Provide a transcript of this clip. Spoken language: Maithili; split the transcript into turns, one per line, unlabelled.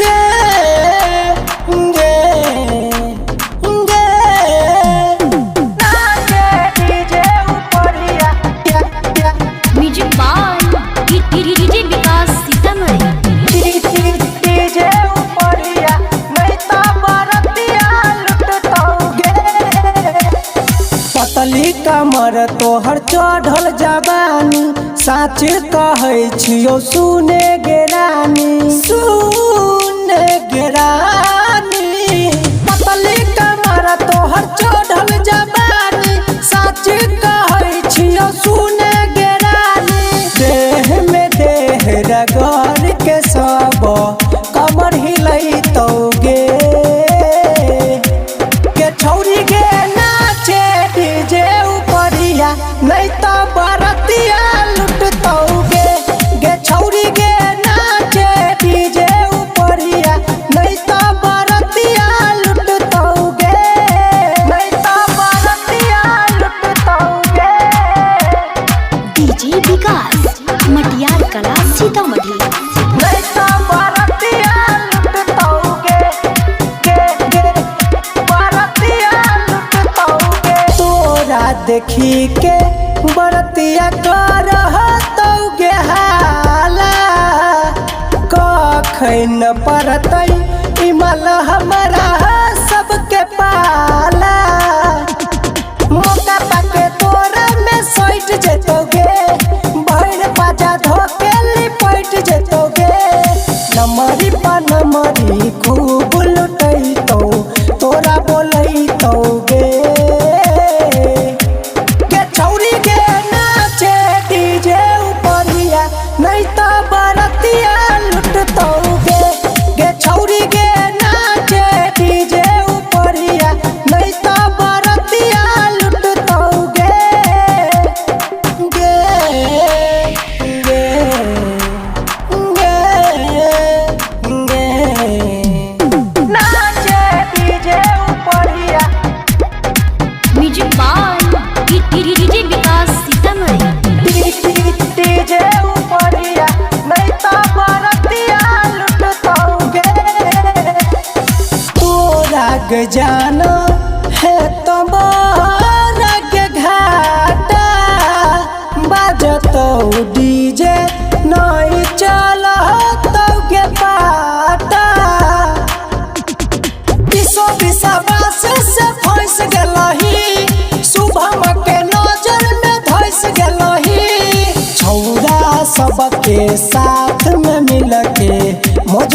गे गे गे नाचे डीजे उपरिया या, या,
music by DJ Vikas Sitamarhi.
DJ उपरिया नहीं तो बरतिया लुटतौगे। पतली कमर तोहर चढ़ल जवानी, साच कहै छियौ सुने गे रानी, सुने गे रानी। पतली कमर तोहर चढ़ल जवानी, साच कहै छियौ सुने गे रानी। देह में देह रगड़ के सब कमर हिलैतौगे। के छौरी गे नाचे डीजे उपरिया नहीं तो बरतिया लुटतौगे। गे छौरी गे नाचे डीजे उपरिया नहीं तो बरतिया लुटतौगे, नहीं तो बरतिया लुटतौगे।
डीजे विकास मटियार कला सीतामढ़ी।
नहीं तो बरतिया लुटतौगे, गे गे बरतिया लुटतौगे। तोरा देखी के बरतिया करहतौगे हाला, कखन परतै इमल हमरा सबके पाला। मौका पाके तोरा में सैट जेतौगे, भैर पाजा धोके लिपट जेतौगे। नमरी पा नमरी खूब लुटैतौ तोरा बोलैतौगे। गे छौरी गे नाचे डीजे उपरिया नहीं तो बरतिया लुटतौगे। गे छौरी गे नाचे डीजे उपरिया नहीं तो बरतिया लुटतौगे। गे गे गे गे नाचे डीजे उपरिया।
Music by DJ Vikas Sitamarhi.
DJ उपरिया नहीं तो बरतिया लुटतौगे। तोरा के जाना है तो मोरा के घाटा, बाजतौ डीजे नहीं चलतौ के पाटा। विश्व विश्वास से फंस गेलही, शुभम के नजर में धस गेलही। छौरा सबके साथ में मिलके मौज।